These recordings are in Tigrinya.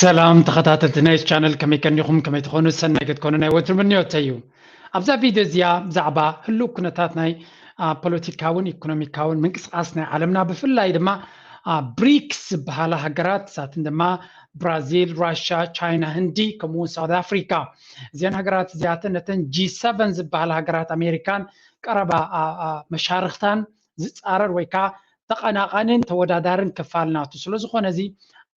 ሰላም ተኸታተልቲ ናይ ቻነል፣ ከመይ ቀኒኹም? ከመይ ትኾኑ? ሰናይ ክትኮኑ ናይ ወትሩ ምንዮተይ እዩ። ኣብዛ ቪድዮ እዚኣ ብዛዕባ ህሉው ኩነታት ናይ ፖለቲካውን ኢኮኖሚካውን ምንቅስቃስ ናይ ዓለምና፣ ብፍላይ ድማ ብሪክስ ዝበሃላ ሃገራት፣ ንሳተን ድማ ብራዚል፣ ራሻ፣ ቻይና፣ ህንዲ፣ ከምኡውን ሳውት ኣፍሪካ። እዚአን ሃገራት እዚኣተን ነተን ጂ ሰቨን ዝበሃላ ሃገራት ኣሜሪካን ቀረባ መሻርክታን ዝፃረር ወይ ከዓ ተቐናቓንን ተወዳዳርን ክፋል ናቱ ስለ ዝኾነ፣ እዚ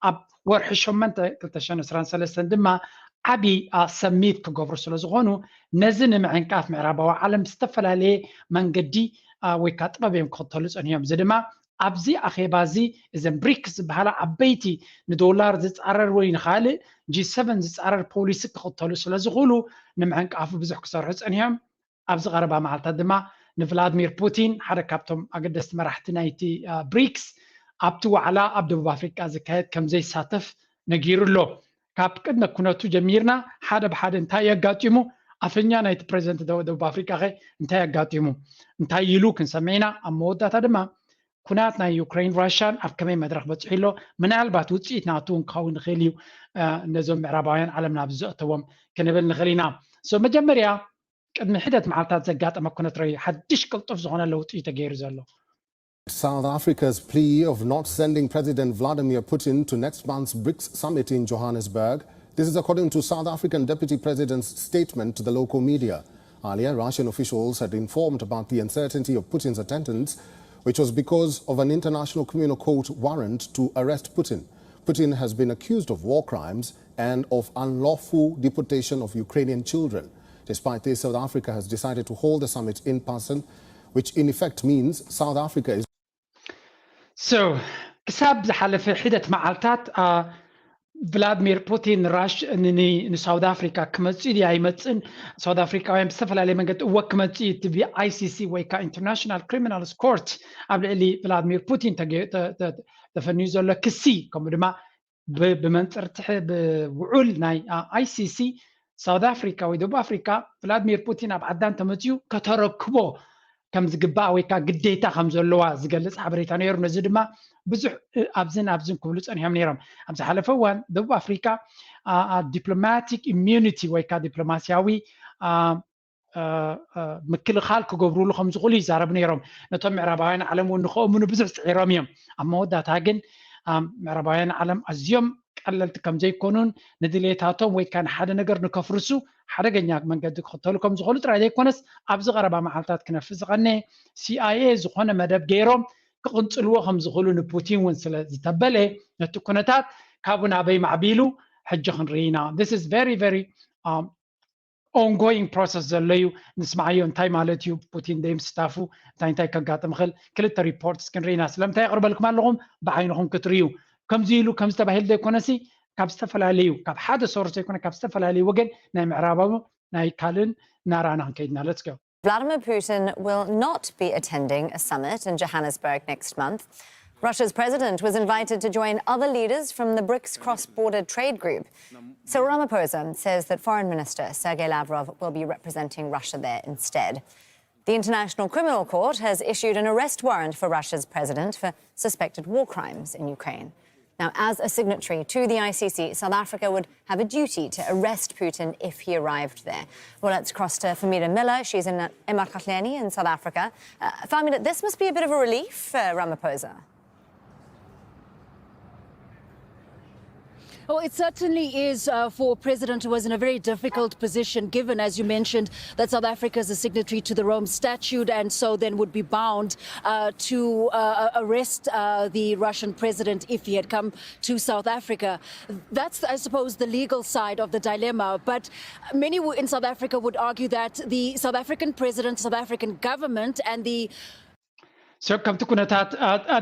ኣብ ወርሒ ሸሞንተ ክልተ ሽሕን ዕስራን ሰለስተን ድማ ዓቢ ሰሚት ክገብሩ ስለ ዝኾኑ፣ ነዚ ንምዕንቃፍ ምዕራባዊ ዓለም ዝተፈላለየ መንገዲ ወይ ከዓ ጥበብ እዮም ክኽተሉ ፀኒሖም። እዚ ድማ ኣብዚ ኣኼባ እዚ እዘን ብሪክስ ዝበሃላ ዓበይቲ ንዶላር ዝፃረር ወይ ንኻልእ ጂ ሰቨን ዝፃረር ፖሊሲ ክኽተሉ ስለ ዝኽእሉ፣ ንምዕንቃፉ ብዙሕ ክሰርሑ ፀኒሖም። ኣብዚ ቀረባ መዓልታት ድማ ንቭላድሚር ፑቲን፣ ሓደ ካብቶም ኣገደስቲ መራሕቲ ናይቲ ብሪክስ፣ ኣብቲ ዋዕላ ኣብ ደቡብ ኣፍሪቃ ዝካየድ ከም ዘይሳተፍ ነጊሩ ኣሎ። ካብ ቅድመ ኩነቱ ጀሚርና ሓደ ብሓደ እንታይ የጋጢሙ፣ ኣፈኛ ናይቲ ፕሬዚደንት ደቡብ ኣፍሪቃ ኸ እንታይ ኣጋጢሙ፣ እንታይ ኢሉ ክንሰምዕ ኢና። ኣብ መወዳእታ ድማ ኩናት ናይ ዩክሬን ራሽያን ኣብ ከመይ መድረኽ በፂሑ ኣሎ፣ ምናልባት ውፅኢት ናቱ እውን ክኸውን ይኽእል እዩ፣ ነዞም ምዕራባውያን ዓለም ናብ ዘእተዎም ክንብል ንኽእል ኢና። መጀመርያ ቅድሚ ሒደት መዓልታት ዘጋጠመ ኩነት ረዩ ሓድሽ ቅልጡፍ ዝኾነ ለውጢ እዩ ተገይሩ ዘሎ። South Africa's plea of not sending President Vladimir Putin to next month's ብሪክስ summit in Johannesburg. This is according to South African Deputy President's statement to the local media. Earlier, Russian officials had informed about the uncertainty of Putin's attendance, which was because of an International Criminal Court warrant to arrest Putin. Putin has been accused of war crimes and of unlawful deportation of Ukrainian children. Despite this, South Africa has decided to hold the summit in person, which in effect means South Africa is So ክሳብ ዝሓለፈ ሒደት መዓልታት ቭላድሚር ፑቲን ንሳውት ኣፍሪካ ክመፅእ ድዩ ኣይመፅእን፣ ሳውት ኣፍሪካውያን ብዝተፈላለየ መንገዲ እወ ክመፅእ እዩ፣ እቲ ብኣይሲሲ ወይ ከዓ ኢንተርናሽናል ክሪሚናልስ ኮርት ኣብ ልዕሊ ቭላድሚር ፑቲን ተፈንዩ ዘሎ ክሲ፣ ከምኡ ድማ ብመንፅር ብውዑል ናይ ኣይሲሲ ሳውት ኣፍሪካ ወይ ደቡብ ኣፍሪካ ቭላድሚር ፑቲን ኣብ ዓዳ እንተመፅኡ ከተረክቦ ከም ዝግባእ ወይ ከዓ ግዴታ ከም ዘለዋ ዝገልፅ ሓበሬታ ነይሩ። ነዚ ድማ ብዙሕ ኣብዝን ኣብዝን ክብሉ ፀኒሖም ነይሮም። ኣብ ዝሓለፈ እዋን ደቡብ ኣፍሪካ ዲፕሎማቲክ ኢሚዩኒቲ ወይ ከዓ ዲፕሎማሲያዊ ምክልኻል ክገብሩሉ ከም ዝኽእሉ ይዛረቡ ነይሮም። ነቶም ምዕራባውያን ዓለም እውን ንኸእምኑ ብዙሕ ፅዒሮም እዮም። ኣብ መወዳእታ ግን ምዕራባውያን ዓለም ኣዝዮም ቀለልቲ ከም ዘይኮኑን ንድሌታቶም ወይ ከዓ ንሓደ ነገር ንከፍርሱ ሓደገኛ መንገዲ ክኽተሉ ከም ዝኽእሉ ጥራይ ዘይኮነስ ኣብዚ ቀረባ መዓልታት ክነፍስ ዝቐነየ ሲኣይኤ ዝኾነ መደብ ገይሮም ክቕንፅልዎ ከም ዝኽእሉ ንፑቲን እውን ስለ ዝተበለ ነቲ ኩነታት ካብኡ ናበይ ማዕቢሉ ሕጂ ክንርኢ ኢና። This is very very ongoing process ዘሎ እዩ። ንስማዓዮ እንታይ ማለት እዩ ፑቲን ደይምስታፉ እንታይ እንታይ ከጋጥም ይኽእል ክልተ ሪፖርት እስክንርኢና ስለምንታይ የቕርበልኩም ኣለኹም ብዓይንኹም ክትርእዩ ከምዚ ኢሉ ከምዚ ተባሂሉ ዘይኮነሲ ካብ ዝተፈላለዩ ካብ ሓደ ሶርስ ዘይኮነ ካብ ዝተፈላለዩ ወገን ናይ ምዕራባዊ ናይ ካልእን እናራና ክንከይድና let's go. Vladimir Putin will not be attending a summit in Johannesburg next month. Russia's president was invited to join other leaders from the BRICS cross border trade group. Cyril Ramaphosa says that Foreign Minister Sergei Lavrov will be representing Russia there instead. The International Criminal Court has issued an arrest warrant for Russia's president for suspected war crimes in Ukraine. Now, as a signatory to the I C C, South Africa would have a duty to arrest Putin if he arrived there. Well, let's cross to Famida Miller. She's in Emakhahleni in South Africa. Uh, Famida, this must be a bit of a relief for Ramaphosa. Well, it certainly is uh, for a president who was in a very difficult position, given, as you mentioned, that South Africa is a signatory to the Rome Statute and so then would be bound uh, to uh, arrest uh, the Russian president if he had come to South Africa. That's, I suppose, the legal side of the dilemma. But many in South Africa would argue that the South African president, South African government, and the ሰብ ከምቲ ኩነታት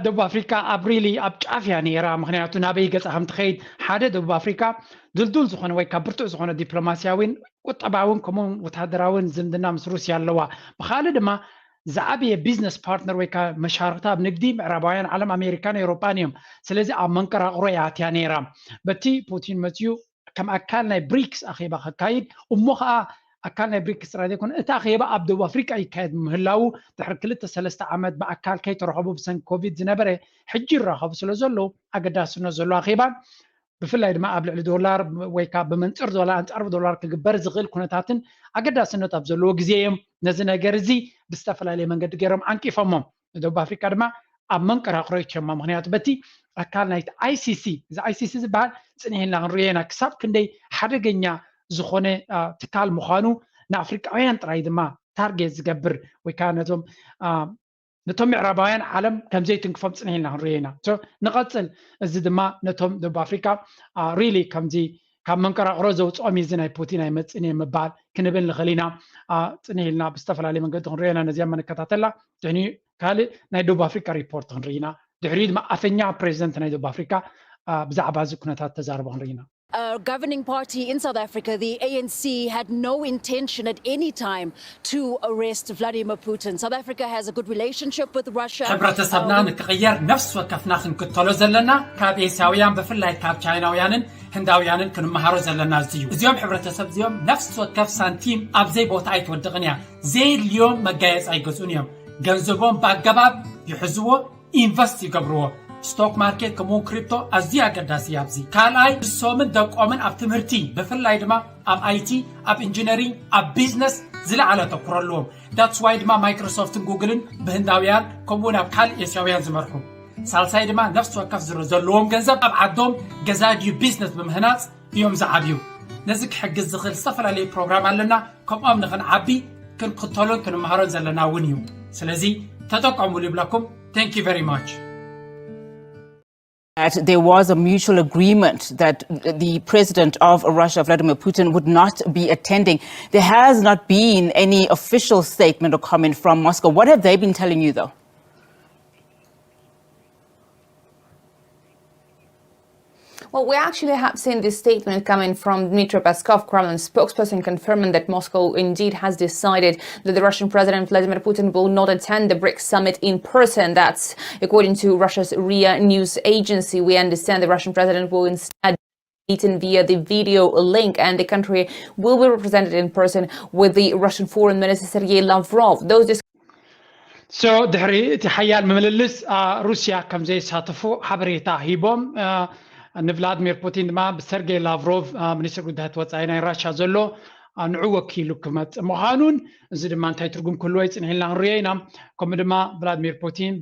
ደቡብ ኣፍሪካ ኣብ ሪሊ ኣብ ጫፍ እያ ነይራ። ምክንያቱ ናበይ ገፃ ከም ትኸይድ ሓደ ደቡብ ኣፍሪካ ድልዱል ዝኾነ ወይ ካብ ብርቱዕ ዝኾነ ዲፕሎማሲያዊን ቁጠባውን ከምኡውን ወታደራውን ዝምድና ምስ ሩስያ ኣለዋ። ብካልእ ድማ ዝዓበየ ቢዝነስ ፓርትነር ወይ ከዓ መሻርክታ ኣብ ንግዲ ምዕራባውያን ዓለም ኣሜሪካን ኤውሮጳን እዮም። ስለዚ ኣብ መንቀራቕሮ እያ ኣትያ ነይራ። በቲ ፑቲን መፅዩ ከም ኣካል ናይ ብሪክስ ኣኼባ ከካይድ እሞ ከዓ ኣካል ናይ ብሪክስ ጥራይ ዘይኮነ እቲ ኣኼባ ኣብ ደቡብ ኣፍሪቃ ይካየድ ምህላዉ ድሕሪ ክልተ ሰለስተ ዓመት ብኣካል ከይተረኸቡ ብሰንኪ ኮቪድ ዝነበረ ሕጂ ይራኸቡ ስለ ዘለዉ ኣገዳስነት ዘሎ ኣኼባን ብፍላይ ድማ ኣብ ልዕሊ ዶላር ወይ ከዓ ብመንፅር ዶላር ኣንፃር ዶላር ክግበር ዝኽእል ኩነታትን ኣገዳስነት ኣብ ዘለዎ ግዜ እዮም ነዚ ነገር እዚ ብዝተፈላለየ መንገዲ ገይሮም ዓንቂፎሞ። ደቡብ ኣፍሪካ ድማ ኣብ መንቀራቅሮ ይቸማ። ምክንያቱ በቲ ኣካል ናይቲ ኣይሲሲ፣ እዚ ኣይሲሲ ዝበሃል ፅንሕ ኢልና ክንሪኦ ኢና ክሳብ ክንደይ ሓደገኛ ዝኾነ ትካል ምዃኑ ንኣፍሪቃውያን ጥራይ ድማ ታርጌት ዝገብር ወይ ከዓ ነቶም ነቶም ምዕራባውያን ዓለም ከም ዘይትንክፎም ፅንሕ ኢልና ክንሪኦ ኢና። ንቐፅል። እዚ ድማ ነቶም ደቡብ ኣፍሪካ ሪሊ ከምዚ ካብ መንቀራቅሮ ዘውፅኦም እዚ ናይ ፑቲን ኣይመፅን እየ ምባል ክንብል ንኽእል ኢና። ፅንሕ ኢልና ብዝተፈላለየ መንገዲ ክንሪኦ ኢና። ነዚኣ መነከታተላ ድሕኒ ካልእ ናይ ደቡብ ኣፍሪካ ሪፖርት ክንርኢ ኢና። ድሕሪኡ ድማ ኣፈኛ ፕሬዚደንት ናይ ደቡብ ኣፍሪካ ብዛዕባ እዚ ኩነታት ተዛርቦ ክንርኢ ኢና። A governing party in South Africa, the A N C, had no intention at any time to arrest Vladimir Putin. South Africa has a good relationship with Russia. ሕብረተሰብና ንክቕየር ነፍሲ ወከፍና ክንክተሎ ዘለና ካብ ኤስያውያን ብፍላይ ካብ ቻይናውያንን ህንዳውያንን ክንመሃሮ ዘለና እዚ እዩ። እዚኦም ሕብረተሰብ እዚኦም ነፍሲ ወከፍ ሳንቲም ኣብ ዘይቦታ ኣይትወድቕን እያ። ዘየድልዮም መጋየፂ ኣይገዝኡን እዮም። ገንዘቦም ብኣገባብ ይሕዝዎ፣ ኢንቨስት ይገብርዎ። ስቶክ ማርኬት ከምኡውን ክሪፕቶ ኣዝዩ ኣገዳሲ እዩ ኣብዚ። ካልኣይ ንሶምን ደቆምን ኣብ ትምህርቲ ብፍላይ ድማ ኣብ ኣይቲ፣ ኣብ ኢንጂነሪንግ፣ ኣብ ቢዝነስ ዝለዓለ ኣተኩሮ ኣለዎም። ዳትስ ዋይ ድማ ማይክሮሶፍትን ጉግልን ብህንዳውያን ከምኡውን ኣብ ካልእ ኤስያውያን ዝመርሑ። ሳልሳይ ድማ ነፍሲ ወከፍ ዝሮ ዘለዎም ገንዘብ ኣብ ዓዶም ገዛ ድዩ ቢዝነስ ብምህናፅ እዮም ዝዓብዩ። ነዚ ክሕግዝ ዝኽእል ዝተፈላለዩ ፕሮግራም ኣለና። ከምኦም ንኽንዓቢ ክንክተሎን ክንመሃሮን ዘለና እውን እዩ። ስለዚ ተጠቀሙሉ ይብለኩም። Thank you very much. That there was a mutual agreement that the president of Russia, Vladimir Putin, would not be attending. There has not been any official statement or comment from Moscow. What have they been telling you, though? Well, we actually have seen this statement coming from Dmitry Peskov, Kremlin spokesperson, confirming that Moscow indeed has decided that the Russian President Vladimir Putin will not attend the brics summit in person. That's according to Russia's ria News Agency. We understand the Russian President will instead meeting via the video link, and the country will be represented in person with the Russian Foreign Minister Sergei Lavrov. Those So ድሕሪ እቲ ሓያል ምምልልስ ሩስያ ከም ዘይሳተፉ ሓበሬታ ሂቦም። ንቭላድሚር ፑቲን ድማ ብሰርጌይ ላቭሮቭ ሚኒስትር ጉዳያት ወፃኢ ናይ ራሻ ዘሎ ንዑ ወኪሉ ክመፅእ ምዃኑን፣ እዚ ድማ እንታይ ትርጉም ክህልዎ ይፅንሕ ኢልና ክንሪኦ ኢና። ከምኡ ድማ ቭላድሚር ፑቲን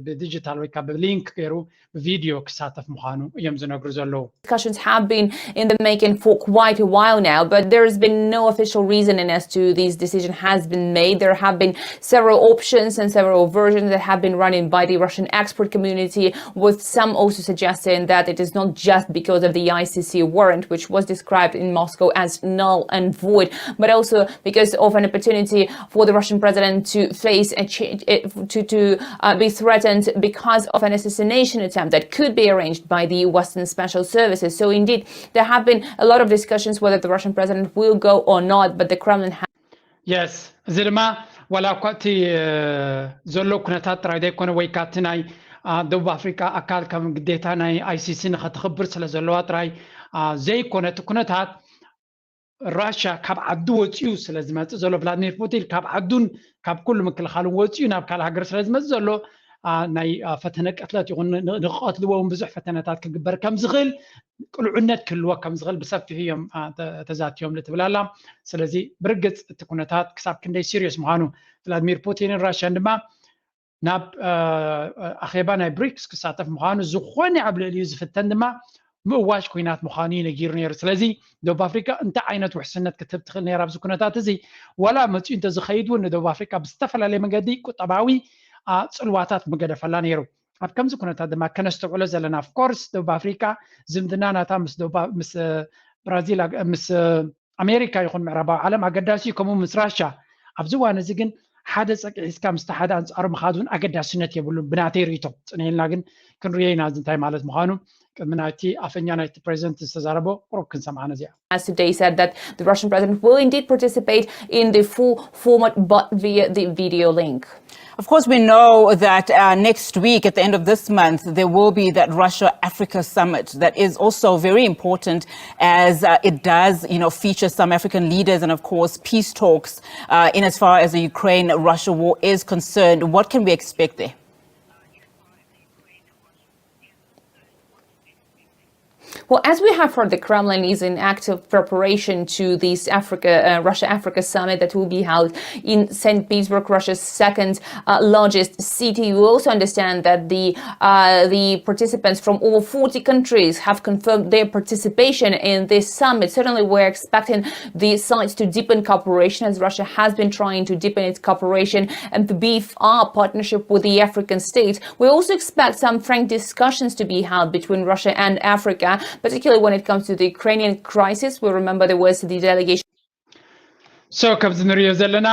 ብዲጂታል ወይ ከዓ ብሊንክ ገይሩ ብቪዲዮ ክሳተፍ ምዃኑ እዮም ዝነግሩ ዘለዉ። Discussions have been in the making for quite a while now, but there has been no official reasoning as to this decision has been made. There have been several options and several versions that have been running by the Russian expert community, with some also suggesting that it is not just because of the I C C warrant, which was described in Moscow as null and void, but also because of an opportunity for the Russian president to face a change, eh, to, to uh, be threatened because of an assassination attempt that could be arranged by the Western special services. So indeed, there have been a lot of discussions whether the Russian president will go or not, but the Kremlin has Yes፣ እዚ ድማ ዋላ እኳ እቲ ዘሎ ኩነታት ጥራይ ዘይኮነ ወይ ካቲ ናይ ደቡብ ኣፍሪካ ኣካል ከም ግዴታ ናይ ኣይሲሲ ንኸተኽብር ስለ ዘለዋ ጥራይ ዘይኮነ እቲ ኩነታት ራሽያ ካብ ዓዱ ወፂኡ ስለ ዝመፅእ ዘሎ ቭላድሚር ፑቲን ካብ ዓዱን ካብ ኩሉ ምክልኻልን ወፂኡ ናብ ካልእ ሃገር ስለ ዝመፅእ ዘሎ ናይ ፈተነ ቅትለት ይኹን ንክቐትልዎ እውን ብዙሕ ፈተነታት ክግበር ከም ዝኽእል ቅልዑነት ክህልዎ ከም ዝኽእል ብሰፊሑ እዮም ተዛትዮም ትብል ኣላ። ስለዚ ብርግፅ እቲ ኩነታት ክሳብ ክንደይ ሲሪየስ ምዃኑ ቭላድሚር ፑቲንን ራሽያን ድማ ናብ ኣኼባ ናይ ብሪክስ ክሳተፍ ምዃኑ ዝኾነ ኣብ ልዕሊኡ ዝፍተን ድማ ምእዋጅ ኩናት ምዃኑ እዩ ነጊሩ ነይሩ። ስለዚ ደቡብ ኣፍሪካ እንታይ ዓይነት ውሕስነት ክትህብ ትኽእል ነይራ ኣብዚ ኩነታት እዚ? ዋላ መፂኡ እንተዝኸይድ እውን ንደቡብ ኣፍሪካ ብዝተፈላለየ መንገዲ ቁጠባዊ ፅልዋታት ምገደፈላ ነይሩ። ኣብ ከምዚ ኩነታት ድማ ከነስተውዕሎ ዘለና ኦፍኮርስ ደቡብ ኣፍሪካ ዝምድና ናታ ምስ ብራዚል ምስ ኣሜሪካ ይኹን ምዕራባዊ ዓለም ኣገዳሲ እዩ። ከምኡ ምስ ራሻ ኣብዚ እዋን እዚ ግን ሓደ ፀቅዒ ሒዝካ ምስቲ ሓደ ኣንፃሩ ምኻድ እውን ኣገዳስነት የብሉን ብናተይ ርእይቶ። ፅንሕ ኢልና ግን ክንሪኦ ኢና እዚ እንታይ ማለት ምዃኑ ቅድሚ ናይቲ ኣፈኛ ናይቲ ፕሬዚደንት ዝተዛረቦ ቁሩብ ክንሰምዓ ነዚኣ። Has today said that the Russian president will indeed participate in the full format but via the video link. Of course, we know that uh, next week, at the end of this month, there will be that Russia-Africa summit that is also very important as uh, it does, you know, feature some African leaders and, of course, peace talks uh, in as far as the Ukraine-Russia war is concerned. What can we expect there? Well, as we have heard, the Kremlin is in active preparation to this Africa, uh, Russia-Africa summit that will be held in Saint Petersburg, Russia's second uh, largest city. We also understand that the uh, the participants from over forty countries have confirmed their participation in this summit. Certainly, we're expecting the sides to deepen cooperation, as Russia has been trying to deepen its cooperation and to beef up partnership with the African states. We also expect some frank discussions to be held between Russia and Africa, particularly when it comes to the Ukrainian crisis. We remember there was the delegation. So ከምዚ ንሪኦ ዘለና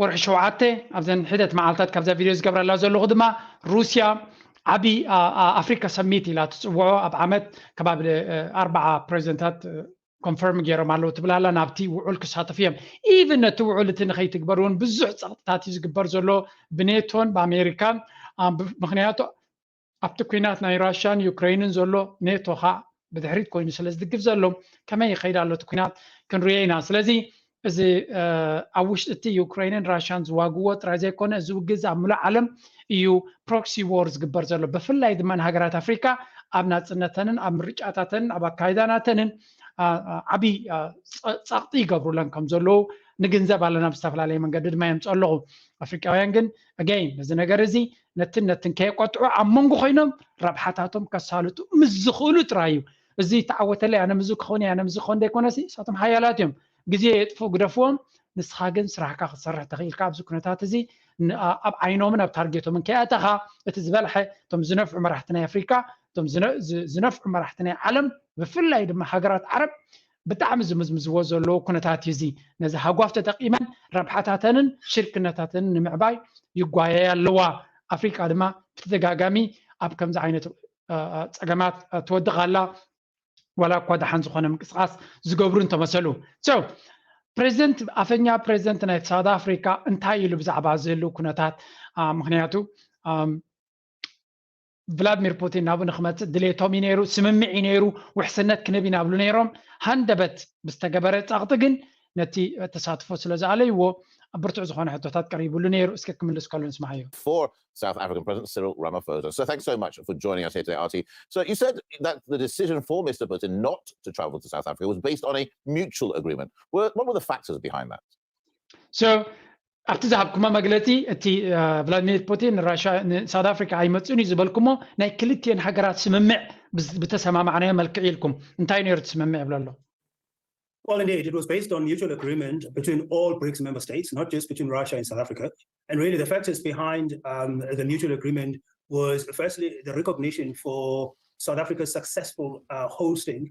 ወርሒ ሸውዓተ ኣብዘን ሒደት መዓልታት ካብዛ ቪድዮ ዝገብረላ ዘለኹ ድማ ሩስያ ዓብዪ ኣፍሪካ ሰሚት ኢላ ትፅውዖ ኣብ ዓመት ከባቢ ኣርባዓ ፕሬዚደንታት ኮንፈርም ገይሮም ኣለዉ ትብል ኣላ። ናብቲ ውዑል ክሳተፉ እዮም። ኢቭን ነቲ ውዑል እቲ ንኸይትግበር እውን ብዙሕ ፀቕጥታት እዩ ዝግበር ዘሎ ብኔቶን ብኣሜሪካን። ምክንያቱ ኣብቲ ኩናት ናይ ራሽያን ዩክሬንን ዘሎ ኔቶ ከዓ ብድሕሪት ኮይኑ ስለ ዝድግፍ ዘሎ ከመይ ይኸይድ ኣሎ እቲ ኩናት ክንሪኦ ኢና። ስለዚ እዚ ኣብ ውሽጢ እቲ ዩክሬንን ራሽያን ዝዋግዎ ጥራይ ዘይኮነ እዚ ውግዝ ኣብ ምሉእ ዓለም እዩ ፕሮክሲ ዎር ዝግበር ዘሎ። ብፍላይ ድማ ንሃገራት ኣፍሪካ ኣብ ናፅነተንን ኣብ ምርጫታተንን ኣብ ኣካይዳናተንን ዓብዪ ፀቕጢ ይገብሩለን ከም ዘለዉ ንግንዘብ ኣለና። ብዝተፈላለየ መንገዲ ድማ የምፅኡ ኣለኹ። ኣፍሪቃውያን ግን ኣገይን ነዚ ነገር እዚ ነትን ነትን ከየቆጥዑ ኣብ መንጎ ኮይኖም ረብሓታቶም ከሳልጡ ምስ ዝኽእሉ ጥራይ እዩ። እዚ ተዓወተለይ ኣነ ምዚ ክኸውን ኣነ ምዚ ክኸውን ዘይኮነሲ ንሳቶም ሓያላት እዮም። ግዜ የጥፍኡ ግደፍዎም። ንስኻ ግን ስራሕካ ክትሰርሕ ተኽኢልካ ኣብዚ ኩነታት እዚ ኣብ ዓይኖምን ኣብ ታርጌቶምን ከይኣተኻ እቲ ዝበልሐ እቶም ዝነፍዑ መራሕቲ ናይ ኣፍሪካ እቶም ዝነፍዑ መራሕቲ ናይ ዓለም ብፍላይ ድማ ሃገራት ዓረብ ብጣዕሚ ዝምዝምዝዎ ዘለዉ ኩነታት እዩ። እዚ ነዚ ሃጓፍ ተጠቂመን ረብሓታተንን ሽርክነታተንን ንምዕባይ ይጓየያ ኣለዋ። ኣፍሪቃ ድማ ብተደጋጋሚ ኣብ ከምዚ ዓይነት ፀገማት ትወድቕ ኣላ። ዋላ እኳ ደሓን ዝኾነ ምንቅስቃስ ዝገብሩ እንተመሰሉ። ፕሬዚደንት ኣፈኛ ፕሬዚደንት ናይ ሳውት ኣፍሪካ እንታይ ኢሉ ብዛዕባ ዝህልው ኩነታት? ምክንያቱ ቭላድሚር ፑቲን ናብኡ ንክመፅእ ድሌቶም እዩ ነይሩ፣ ስምምዕ እዩ ነይሩ፣ ውሕስነት ክንህብ ኢና ብሉ ነይሮም። ሃንደበት ብዝተገበረ ጸቕጢ ግን ነቲ ተሳትፎ ስለ ዝኣለይዎ ብርቱዕ ዝኾነ ሕቶታት ቀሪቡሉ ነይሩ። እስኪ ክምልስ ከሎ ንስማዓዮ። For South African President Cyril Ramaphosa. So thanks so much for joining us here today, Artie. So you said that the decision for Mister Putin not to travel to South Africa was based on a mutual agreement. What were the factors behind that? So ኣብቲ ዝሃብኩሞ መግለጺ እቲ ቭላድሚር ፑቲን ንሳውት ኣፍሪካ ኣይመፅኡን እዩ ዝበልኩሞ ናይ ክልቲኤን ሃገራት ስምምዕ ብተሰማማዕናዮ መልክዕ ኢልኩም እንታይ ነይሩ እቲ ስምምዕ ይብሎ ኣሎ። Well, indeed, it was based on mutual agreement between all BRICS member states, not just between Russia and South Africa. And really, the factors behind um, the mutual agreement was firstly the recognition for South Africa's successful uh, hosting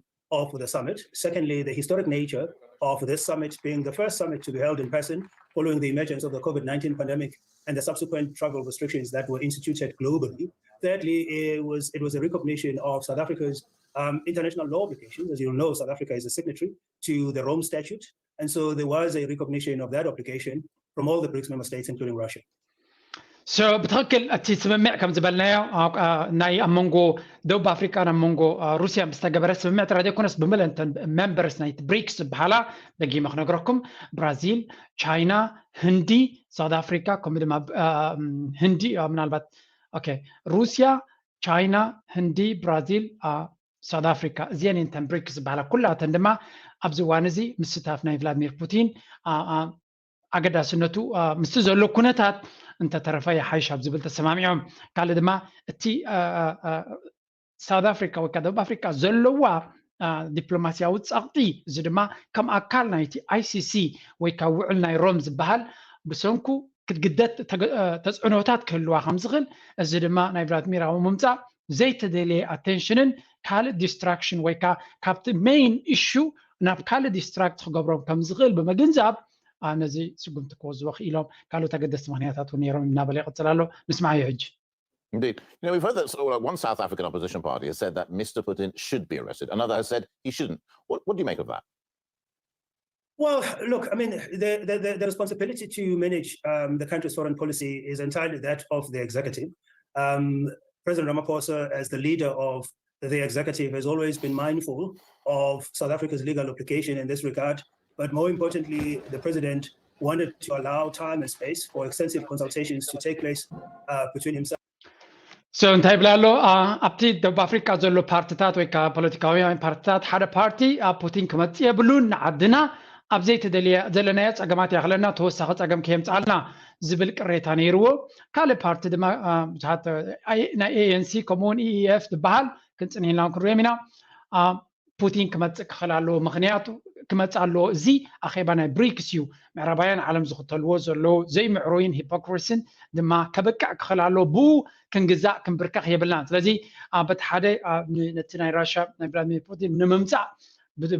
of the summit. Secondly, the historic nature of this summit being the first summit to be held in person following the emergence of the COVID nineteen pandemic and the subsequent travel restrictions that were instituted globally. Thirdly, it was, it was a recognition of South Africa's um, international law obligations. As you'll know, South Africa is a signatory to the Rome Statute. And so there was a recognition of that obligation from all the BRICS member states, including Russia. So ብትኽክል እቲ ስምምዕ ከም ዝበልናዮ ናይ ኣብ መንጎ ደቡብ ኣፍሪቃን ኣብ መንጎ ሩስያን ብዝተገበረ ስምምዕ ጥራይ ዘይኮነስ ብምልእንተን ሜምበርስ ናይቲ ብሪክስ ዝበሃላ ደጊመ ክነግረኩም ብራዚል፣ ቻይና፣ ህንዲ፣ ሳውት ኣፍሪካ ከምኡ ድማ ህንዲ ምናልባት ሩስያ፣ ቻይና፣ ህንዲ፣ ብራዚል፣ ሳውት ኣፍሪካ እዚአን እንተን ብሪክስ ዝበሃላ ኩላተን ድማ ኣብዚ እዋን እዚ ምስታፍ ናይ ቭላድሚር ፑቲን ኣገዳስነቱ ምስቲ ዘሎ ኩነታት እንተተረፈ ይሓይሽ ኣብ ዝብል ተሰማሚዖም። ካልእ ድማ እቲ ሳውት ኣፍሪካ ወይ ደቡብ ኣፍሪካ ዘለዋ ዲፕሎማስያዊ ጸቕጢ እዚ ድማ ከም ኣካል ናይቲ ኣይሲሲ ወይ ካብ ውዕል ናይ ሮም ዝበሃል ብሰንኩ ክትግደድ ተጽዕኖታት ክህልዋ ከም ዝኽእል እዚ ድማ ናይ ቭላድሚር ኣብ ምምፃእ ዘይተደለየ ኣቴንሽንን ካልእ ዲስትራክሽን ወይ ካብቲ ሜይን ኢሹ ናብ ካልእ ዲስትራክት ክገብሮም ከም ዝኽእል ብምግንዛብ ነዚ ስጉምቲ ክወስድዎ ክኢሎም ካልኦት ኣገደስቲ ምክንያታት እውን ነይሮም እናበለ ይቕፅል ኣሎ። ንስማዓዮ ሕጂ። Indeed. You know, we've heard that sort of, like, one South African opposition party has said that Mister Putin should be arrested. Another has said he shouldn't. What, what do you make of that? Well, look, I mean, the, the, the responsibility to manage um, the country's foreign policy is entirely that of the executive. Um, President Ramaphosa, as the leader of the executive, has always been mindful of South Africa's legal obligation in this regard. But more importantly, the president wanted to allow time and space for extensive consultations to take place uh, between himself. So እንታይ ይብላ ኣሎ? ኣብቲ ደቡብ ኣፍሪቃ ዘሎ ፓርትታት ወይ ከዓ ፖለቲካውያን ፓርትታት ሓደ ፓርቲ ኣብ ፑቲን ክመፅእ የብሉን፣ ንዓድና ኣብ ዘይተደልየ ዘለናዮ ፀገማት ይኣኽለና፣ ተወሳኺ ፀገም ከየምፅኣልና ዝብል ቅሬታ ነይርዎ። ካልእ ፓርቲ ድማ ብዙሓት ናይ ኤኤንሲ ከምኡውን ኢኢኤፍ ዝበሃል ክንፅንሂልና ክንሪኦም ኢና። ፑቲን ክመፅእ ክኽእል ኣለዎ። ምኽንያቱ ክመፅእ ኣለዎ። እዚ ኣኼባ ናይ ብሪክስ እዩ። ምዕራባውያን ዓለም ዝኽተልዎ ዘለዉ ዘይምዕሩይን ሂፖክሪስን ድማ ከበቅዕ ክኽእል ኣለዎ። ብኡ ክንግዛእ ክንብርከኽ የብልናን። ስለዚ በቲ ሓደ ነቲ ናይ ራሽያ ናይ ቭላድሚር ፑቲን ንምምፃእ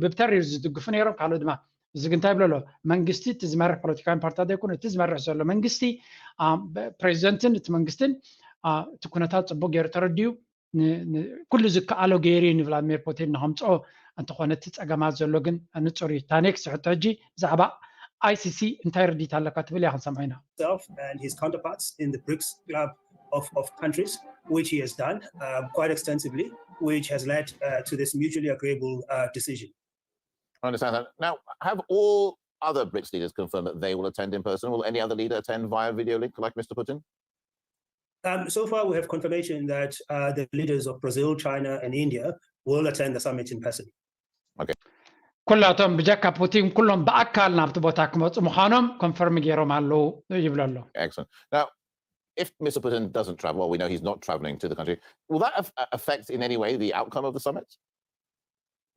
ብተሪር ዝድግፉ ነይሮም። ካልኦት ድማ እዚ ግን እንታይ ይብሎ ኣሎ? መንግስቲ እቲ ዝመርሕ ፖለቲካዊ ፓርትታት ዘይኮነ እቲ ዝመርሕ ዘሎ መንግስቲ ፕሬዚደንትን እቲ መንግስትን እቲ ኩነታት ፅቡቅ ገይሩ ተረዲኡ ኩሉ ዝከኣሎ ገይሩ እዩ ንቭላድሚር ፑቲን ንኸምፅኦ እንተኾነ እቲ ፀገማት ዘሎ ግን ንፁር እዩ። ታኔክስ ሕቶ ሕጂ ብዛዕባ ኣይሲሲ እንታይ ርዲት ኣለካ ትብል እያ ክንሰምዖ ኢና። Himself and his counterparts in the BRICS club of, of countries, which he has done uh, quite extensively, which has led uh, to this mutually agreeable uh, decision. I understand that. Now, have all other BRICS leaders confirmed that they will attend in person? Will any other leader attend via video link like Mister Putin? Um, so far, we have confirmation that uh, the leaders of Brazil, China, and India will attend the summit in person. Okay. ኩላቶም ብጀካ ፑቲን ኩሎም ብኣካል ናብቲ ቦታ ክመፁ ምዃኖም ኮንፈርም ገይሮም ኣለዉ ይብሎ ኣሎ። Excellent. Now, if Mister Putin doesn't travel, well, we know he's not traveling to the country. Will that affect in any way the outcome of the summit?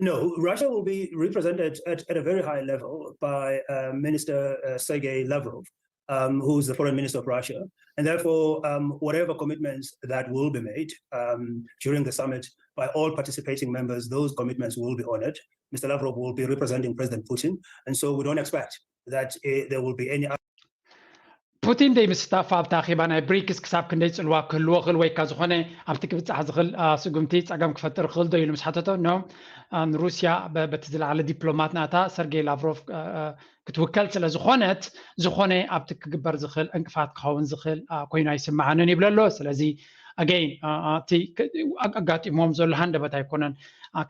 No, Russia will be represented at, at a very high level by uh, Minister uh, Sergei Lavrov, um, who is the foreign minister of Russia. And therefore, um, whatever commitments that will be made um, during the summit by all participating members, those commitments will be honored. Mister Lavrov will be representing President Putin. And so we don't expect that uh, there will be any ፑቲን ደይ ምስታፍ ኣብታ ኣኼባ ናይ ብሪክስ ክሳብ ክንደይ ፅልዋ ክህልዎ ክእል ወይ ካ ዝኾነ ኣብቲ ክብፃሕ ዝኽእል ስጉምቲ ፀገም ክፈጥር ክእል ዶ ኢሉ ምስ ሓተቶ ኖ ንሩስያ በቲ ዝለዓለ ዲፕሎማት ናታ ሰርጌይ ላቭሮቭ ክትውከል ስለ ዝኾነት ዝኾነ ኣብቲ ክግበር ዝኽእል ዕንቅፋት ክኸውን ዝኽእል ኮይኑ ኣይስምዓንን ይብለ ኣሎ። ስለዚ ኣገይን እቲ ኣጋጢሞም ዘሎ ሃንደበት ኣይኮነን።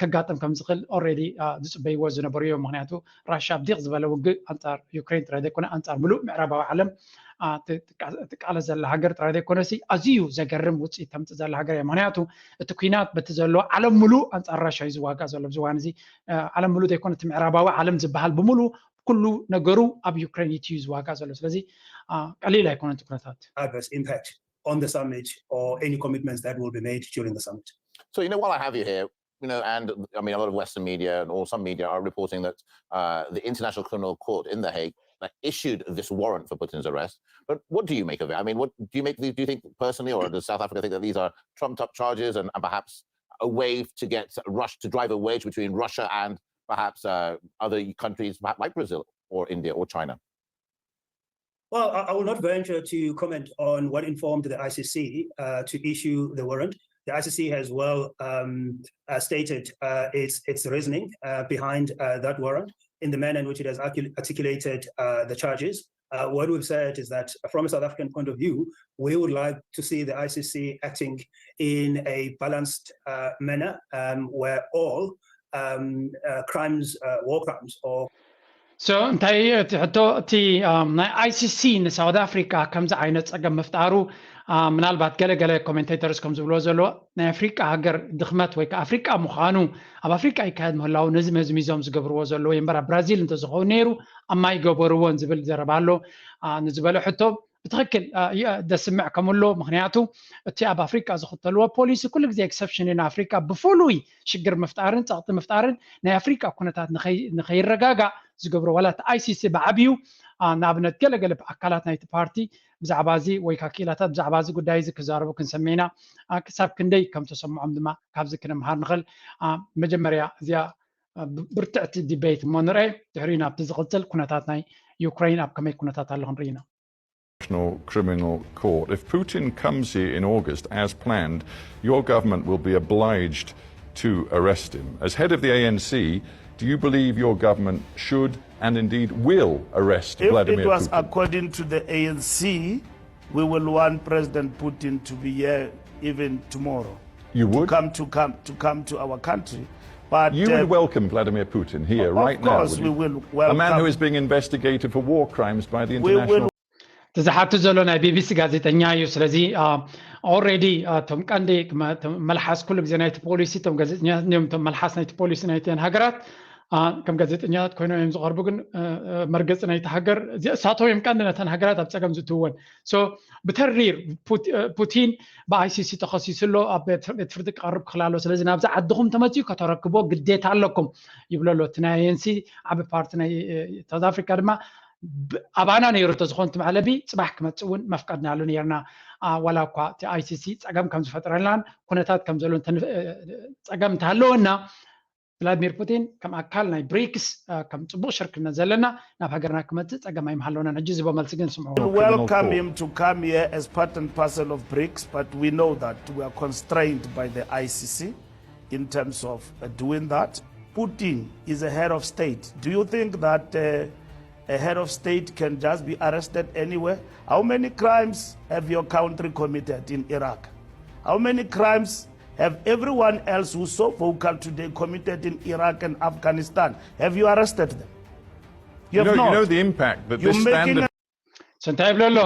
ከጋጥም ከም ዝኽእል ኦልሬዲ ዝፅበይዎ ዝነበሩ እዮም። ምክንያቱ ራሽያ ብዲቕ ዝበለ ውግእ ኣንፃር ዩክሬን ጥራይ ዘይኮነ ኣንፃር ምሉእ ምዕራባዊ ዓለም ትቃለስ ዘላ ሃገር ጥራይ ዘይኮነሲ ኣዝዩ ዘገርም ውፅኢት ተምፅእ ዘላ ሃገር እያ። ምክንያቱ እቲ ኩናት በቲ ዘሎ ዓለም ሙሉእ ኣንፃር ራሽያ እዩ ዝዋጋእ ዘሎ። ኣብዚ እዋን እዚ ዓለም ሙሉእ ዘይኮነ እቲ ምዕራባዊ ዓለም ዝበሃል ብምሉእ ኩሉ ነገሩ ኣብ ዩክሬን እዩ ዝዋጋእ ዘሎ። ስለዚ ቀሊል ኣይኮነን እቲ ኩነታት። Adverse impact on the summit or any commitments that will be made during the summit. So, you know, while I have you here, you know, and I mean, a lot of Western media and or some media are reporting that uh, the International Criminal Court in The Hague like, issued this warrant for Putin's arrest. But what do you make of it? I mean, what do you make? Do you think personally, or does South Africa think that these are trumped-up charges and, and perhaps a way to get Russia to drive a wedge between Russia and perhaps uh, other countries, perhaps like Brazil or India or China? Well, I will not venture to comment on what informed the I C C uh, to issue the warrant. The I C C has well um, uh, stated uh, its its reasoning uh, behind uh, that warrant in the manner in which it has articulated uh, the charges. Uh, what we've said is that from a South African point of view, we would like to see the I C C acting in a balanced uh, manner um, where all um, uh, crimes, uh, war crimes, or So እንታይ እቲ ሕቶ እቲ ናይ ኣይሲሲ ንሳውት ኣፍሪካ ከምዚ ዓይነት ፀገም ምፍጣሩ ምናልባት ገለገለ ኮሜንቴተርስ ከም ዝብልዎ ዘለዎ ናይ ኣፍሪቃ ሃገር ድኽመት ወይ ከዓ ኣፍሪቃ ምዃኑ ኣብ ኣፍሪቃ ይካየድ ምህላው ነዚ መዝሚዞም ዝገብርዎ ዘለዉ እምበር ኣብ ብራዚል እንተዝኸውን ነይሩ ኣብ ማይ ገበርዎን ዝብል ዘረባ ኣሎ። ንዝበለ ሕቶ ብትኽክል ደስምዕ ከምሎ ምክንያቱ እቲ ኣብ ኣፍሪቃ ዝኽተልዎ ፖሊሲ ኩሉ ግዜ ኤክሰፕሽን እዩ ንኣፍሪቃ ብፍሉይ ሽግር ምፍጣርን ፀቕጢ ምፍጣርን ናይ ኣፍሪቃ ኩነታት ንኸይረጋጋእ ዝገብሮ ዋላ እቲ ኣይሲሲ ብዓብዩ ንኣብነት ገለገለ ኣካላት ናይቲ ፓርቲ ብዛዕባ እዚ ወይ ከዓ ክኢላታት ብዛዕባ እዚ ጉዳይ እዚ ክዛረቡ ክንሰምዕ ኢና። ክሳብ ክንደይ ከም ተሰምዖም ድማ ካብዚ ክንምሃር ንኽእል። መጀመርያ እዚኣ ብርትዕቲ ዲቤት እሞ ንርአ ድሕሪኡ ናብቲ ዝቕፅል ኩነታት ናይ ዩክሬን ኣብ ከመይ ኩነታት ኣሎ ክንርኢ ኢና። International Criminal Court. If Putin comes here in August as planned, your government will be obliged to arrest him. As head of the A N C, do you believe your government should and indeed will arrest If Vladimir it was Putin? According to the A N C, we will want President Putin to be here even tomorrow. You would? Come to come to come to our country. But You uh, would welcome Vladimir Putin here of right now, course would we you? Will A man welcome. Who is being investigated for war crimes by the We international will ዝሓቱ ዘሎ ናይ ቢቢሲ ጋዜጠኛ እዩ። ስለዚ ኦልሬዲ እቶም ቀንዲ መልሓስ ኩሉ ግዜ ናይቲ ፖሊሲ እቶም ጋዜጠኛ እዮም። እቶም መልሓስ ናይቲ ፖሊሲ ናይተን ሃገራት ከም ጋዜጠኛታት ኮይኖም እዮም ዝቐርቡ። ግን መርገፂ ናይቲ ሃገር እሳቶም እዮም ቀንዲ ነተን ሃገራት ኣብ ፀገም ዝእትውወን። ብተሪር ፑቲን ብኣይሲሲ ተኸሲሱ ኣሎ። ኣብ ቤት ፍርዲ ክቐርብ ክኽእል ኣለዎ። ስለዚ ናብዚ ዓድኹም ተመፅኡ ከተረክቦ ግዴታ ኣለኩም ይብሎ ኣሎ። እቲ ናይ ኤንሲ ዓቢ ፓርቲ ናይ ሳውዝ ኣፍሪካ ድማ ኣባና ነይሩ ተዝኾን እቲ መዕለቢ ፅባሕ ክመፅእ እውን መፍቀድናሉ ነርና። ዋላ እኳ እቲ ኣይሲሲ ፀገም ከም ዝፈጥረልናን ኩነታት ከም ዘሎ ፀገም እንተሃለወና ቭላድሚር ፑቲን ከም ኣካል ናይ ብሪክስ ከም ፅቡቅ ሽርክነት ዘለና ናብ ሃገርና ክመፅእ ፀገም ኣይምሃለወናን። ሕጂ ዝቦ መልሲ ግን ስምዑ። We welcome him to come here as part and parcel of BRICS, but we know that we are constrained by the I C C in terms of uh, doing that. Putin is a head of state. Do you think that uh, a head of state can just be arrested anywhere? How many crimes have your country committed in Iraq? How many crimes have everyone else who's so vocal today committed in Iraq and Afghanistan? Have you arrested them? You You have know, you not. know the impact that You're this making standard a So እንታይ ይብሎ ኣሎ?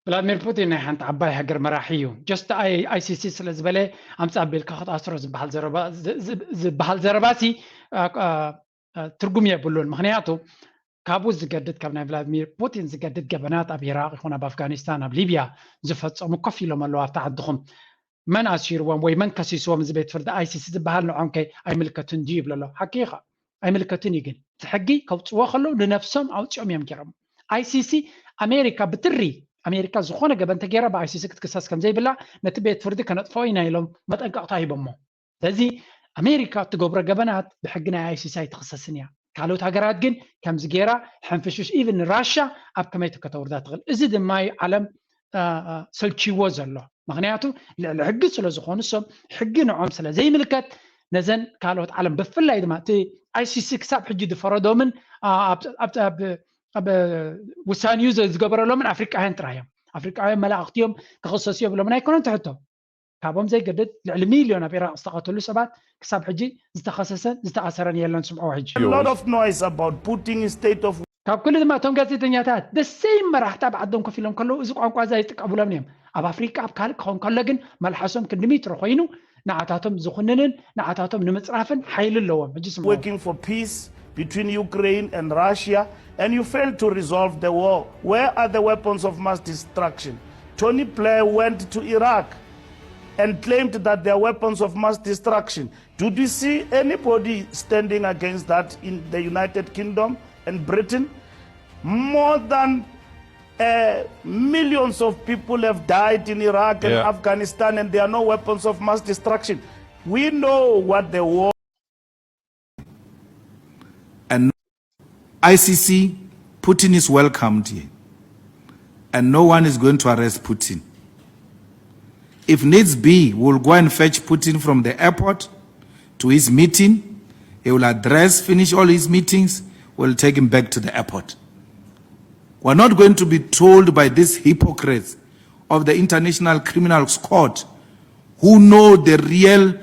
ቭላድሚር ፑቲን ናይ ሓንቲ ዓባይ ሃገር መራሒ እዩ። ጀስት ኣይሲሲ ስለ ዝበለ ኣምፃ ኣቢልካ ክትኣስሮ ዝበሃል ዘረባ ዝ- ዝ- ዝበሃል ዘረባሲ አ- አ- አ- ትርጉም የብሉን። ምክንያቱ ካብኡ ዝገድድ ካብ ናይ ቭላድሚር ፑቲን ዝገድድ ገበናት ኣብ ኢራቅ ይኹን ኣብ ኣፍጋኒስታን ኣብ ሊብያ ዝፈፀሙ ኮፍ ኢሎም ኣለዉ ኣብቲ ዓድኹም። መን ኣሲርዎም ወይ መን ከሲስዎም እዚ ቤት ፍርዲ ኣይሲሲ ዝበሃል ንዖም ከ ኣይምልከትን ድዩ ይብሎ ኣሎ። ሓቂ እዩ ኸዓ ኣይምልከትን እዩ። ግን እቲ ሕጊ ከውፅዎ ከለዉ ንነብሶም ኣውፂኦም እዮም ገይሮም። ኣይሲሲ ኣሜሪካ ብትሪ ኣሜሪካ ዝኾነ ገበን ተገይራ ብኣይሲሲ ክትክሰስ ከም ዘይብላ ነቲ ቤት ፍርዲ ከነጥፍኦ ኢና ኢሎም መጠንቀቕታ ሂቦሞ። ስለዚ ኣሜሪካ እትገብሮ ገበናት ብሕጊ ናይ ኣይሲሲ ኣይትኽሰስን እያ። ካልኦት ሃገራት ግን ከምዚ ገይራ ሕንፍሽሽ ኢቭን ራሻ ኣብ ከመይ ከተውርዳ ትኽእል። እዚ ድማ እዩ ዓለም ሰልችዎ ዘሎ። ምክንያቱ ልዕሊ ሕጊ ስለ ዝኾኑ እሶም ሕጊ ንዖም ስለ ዘይምልከት ነዘን ካልኦት ዓለም ብፍላይ ድማ እቲ ኣይሲሲ ክሳብ ሕጂ ዝፈረዶምን ኣብ ውሳኒኡ ዝገበረሎምን ኣፍሪቃውያን ጥራይ እዮም። ኣፍሪቃውያን መላእክቲ እዮም ክኽሰሱ የብሎምን ኣይኮነን ትሕቶ። ካብኦም ዘይገድድ ልዕሊ ሚልዮን ኣብ ኢራቅ ዝተቐተሉ ሰባት ክሳብ ሕጂ ዝተኸሰሰን ዝተኣሰረን የለን። ስምዕዎ ሕጂ A lot of noise about putting in state of ካብ ኩሉ ድማ እቶም ጋዜጠኛታት ደሰይ መራሕቲ ኣብ ዓዶም ኮፍ ኢሎም ከለዉ እዚ ቋንቋ እዚ ኣይጥቀቡሎምን እዮም። ኣብ ኣፍሪቃ ኣብ ካልእ ክኸውን ከሎ ግን መልሓሶም ክንዲ ሚትሮ ኮይኑ ንዓታቶም ዝኹንንን ንዓታቶም ንምፅራፍን ሓይሊ ኣለዎም። ሕጂ ስምዕዎ። working for peace between Ukraine and Russia, and you failed to resolve the war. Where are the weapons of mass destruction? Tony Blair went to Iraq and claimed that there are weapons of mass destruction. Did you see anybody standing against that in the United Kingdom and Britain? More than uh, millions of people have died in Iraq and Yeah. Afghanistan, and there are no weapons of mass destruction. We know what the war And I C C, Putin is welcomed here. And no one is going to arrest Putin. If needs be, we'll go and fetch Putin from the airport to his meeting. He will address, finish all his meetings. We'll take him back to the airport. We're not going to be told by these hypocrites of the International Criminal Court who know the real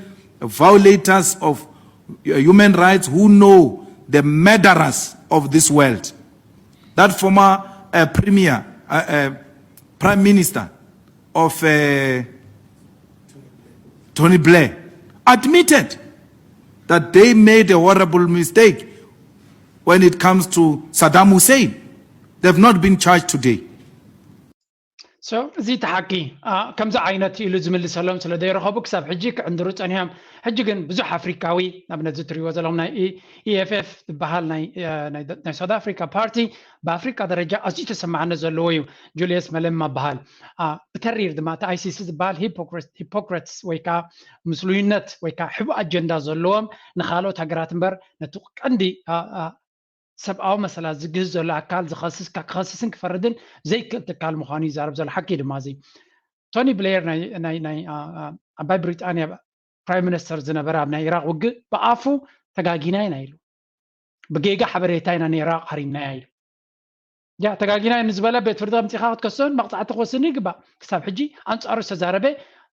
violators of uh, human rights, who know the murderers of this world. That former uh, premier, uh, uh, prime minister of uh, Tony Blair, admitted that they made a horrible mistake when it comes to Saddam Hussein. They've not been charged today. So እዚ እቲ ሓቂ ከምዚ ዓይነት ኢሉ ዝምልሰሎም ስለ ዘይረኸቡ ክሳብ ሕጂ ክዕንድሩ ፀኒሖም። ሕጂ ግን ብዙሕ ኣፍሪካዊ ንኣብነት እዚ ትሪእዎ ዘለኹም ናይ ኢኤፍኤፍ ዝበሃል ናይ ሳውት ኣፍሪካ ፓርቲ ብኣፍሪካ ደረጃ ኣዝዩ ተሰማዕነት ዘለዎ እዩ። ጁልየስ መለማ በሃል። ብተሪር ድማ እቲ ኣይሲሲ ዝበሃል ሂፖክረትስ ወይ ከዓ ምስሉይነት ወይ ከዓ ሕቡእ ኣጀንዳ ዘለዎም ንካልኦት ሃገራት እምበር ነቲ ቀንዲ ሰብኣዊ መሰላት ዝግህስ ዘሎ ኣካል ዝኸስስ ክኸስስን ክፈርድን ዘይክእል ትካል ምዃኑ ይዛረብ ዘሎ። ሓቂ ድማ እዚ ቶኒ ብሌየር ናይ ዓባይ ብሪጣንያ ፕራይም ሚኒስተር ዝነበረ ኣብ ናይ ኢራቅ ውግእ ብኣፉ ተጋጊና ኢና ኢሉ። ብጌጋ ሓበሬታ ኢና ንኢራቅ ሃሪምናያ ኢሉ። ያ ተጋጊና ንዝበለ ቤት ፍርዲ ኣምፂኻ ክትከሶን መቕፃዕቲ ክወስድን ይግባእ። ክሳብ ሕጂ ኣንፃሩ ዝተዛረበ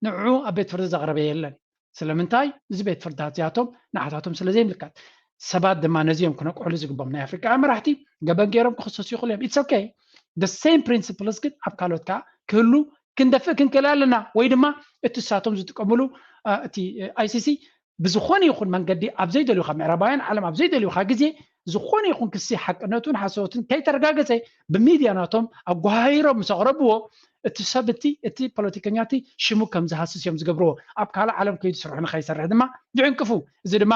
ንዕኡ ኣብ ቤት ፍርዲ ዘቕረበ የለን። ስለምንታይ? እዚ ቤት ፍርድታት እዚኣቶም ንዓታቶም ስለ ዘይምልከት። ሰባት ድማ ነዚኦም ክነቅሕሉ ዝግቦም ናይ ኣፍሪቃውያን መራሕቲ ገበን ገይሮም ክኽሰሱ ይኽእሉ እዮም። ኢትስ ኦኬ። the same principles ግን ኣብ ካልኦት ከዓ ክህሉ ክንደፍእ ክንክእል ኣለና። ወይ ድማ እቲ እሳቶም ዝጥቀምሉ እቲ I C C ብዝኾነ ይኹን መንገዲ ኣብ ዘይደልዩ፣ ካብ ምዕራባውያን ዓለም ኣብ ዘይደልዩኻ ግዜ ዝኾነ ይኹን ክሲ ሓቅነቱን ሓሰወቱን ከይተረጋገፀ ብሚድያ ናቶም ኣጓሃሂሮም ምስ ኣቕረብዎ እቲ ሰብ እቲ እቲ ፖለቲከኛ እቲ ሽሙ ከም ዝሃስስ እዮም ዝገብርዎ። ኣብ ካልእ ዓለም ከይዱ ስርሑ ንኸይሰርሕ ድማ ይዕንቅፉ። እዚ ድማ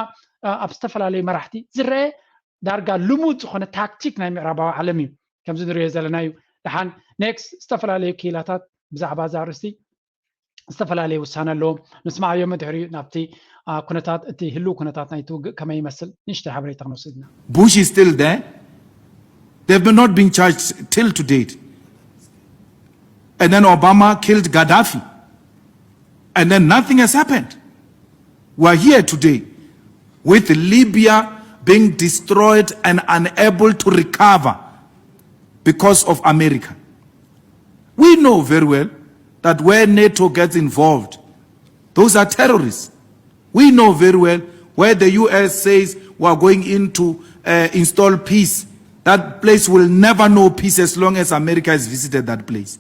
ኣብ ዝተፈላለዩ መራሕቲ ዝረአ ዳርጋ ልሙድ ዝኾነ ታክቲክ ናይ ምዕራባዊ ዓለም እዩ። ከምዚ ንሪኦ ዘለና እዩ። ደሓን ኔክስት ዝተፈላለዩ ክኢላታት ብዛዕባ እዛ ኣርእስቲ ዝተፈላለዩ ውሳነ ኣለዎም። ንስማዓዮ፣ ድሕሪኡ ናብቲ ኩነታት፣ እቲ ህልው ኩነታት ናይቲ ውግእ ከመይ ይመስል ንእሽተይ ሓበሬታ ክንወስድ ኢና። Bush is still there. They've not been charged till to date. And then Obama killed Gaddafi. And then nothing has happened. We're here today with Libya being destroyed and unable to recover because of America. We know very well that where NATO gets involved, those are terrorists. We know very well where the U S says we are going in to uh, install peace. That place will never know peace as long as America has visited that place.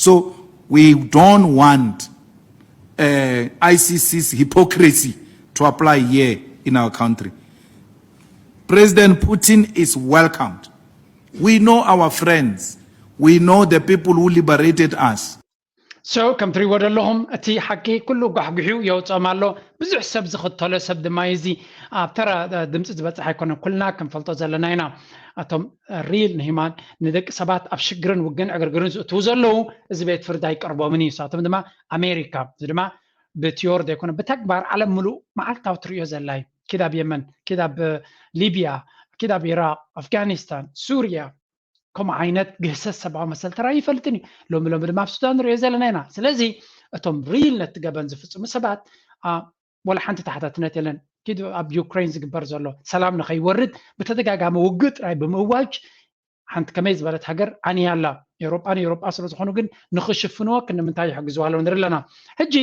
So we don't want uh, I C C's hypocrisy to apply here in our country. President Putin is welcomed. We know our friends. We know the people who liberated us. So ከም ትሪእዎ ዘለኹም እቲ ሓቂ ኩሉ ጓሕጉሑ የውፅኦም ኣሎ። ብዙሕ ሰብ ዝኽተሎ ሰብ ድማ እዩ። እዚ ኣብ ተራ ድምፂ ዝበፅሕ ኣይኮነን። ኩልና ክንፈልጦ ዘለና ኢና። እቶም ሪል ንሂማን ንደቂ ሰባት ኣብ ሽግርን ውግን ዕግርግርን ዝእትዉ ዘለዉ እዚ ቤት ፍርዲ ኣይቀርቦምን እዩ። ንሳቶም ድማ ኣሜሪካ፣ እዚ ድማ ብቲዮሪ ዘይኮነ ብተግባር ዓለም ምሉእ መዓልታዊ ትሪኦ ዘላ እዩ። ኪድ ኣብ የመን፣ ኪድ ኣብ ሊብያ፣ ኪድ ኣብ ኢራቅ፣ ኣፍጋኒስታን፣ ሱርያ ከምኡ ዓይነት ግህሰት ሰብኣዊ መሰል ተራእዩ ይፈልጥን እዩ። ሎሚ ሎሚ ድማ ኣብ ሱዳን ንሪኦ ዘለና ኢና። ስለዚ እቶም ሪል ነቲ ገበን ዝፍፅሙ ሰባት ወላ ሓንቲ ተሓታትነት የለን። ኪድ ኣብ ዩክሬን ዝግበር ዘሎ ሰላም ንኸይወርድ ብተደጋጋሚ ውግእ ጥራይ ብምእዋጅ ሓንቲ ከመይ ዝበለት ሃገር ዓንያ ኣላ። ኤውሮጳ ንኤውሮጳ ስለ ዝኾኑ ግን ንኽሽፍንዎ ክንምንታይ ይሕግዝዋ ኣለዉ ንርኢ ኣለና። ሕጂ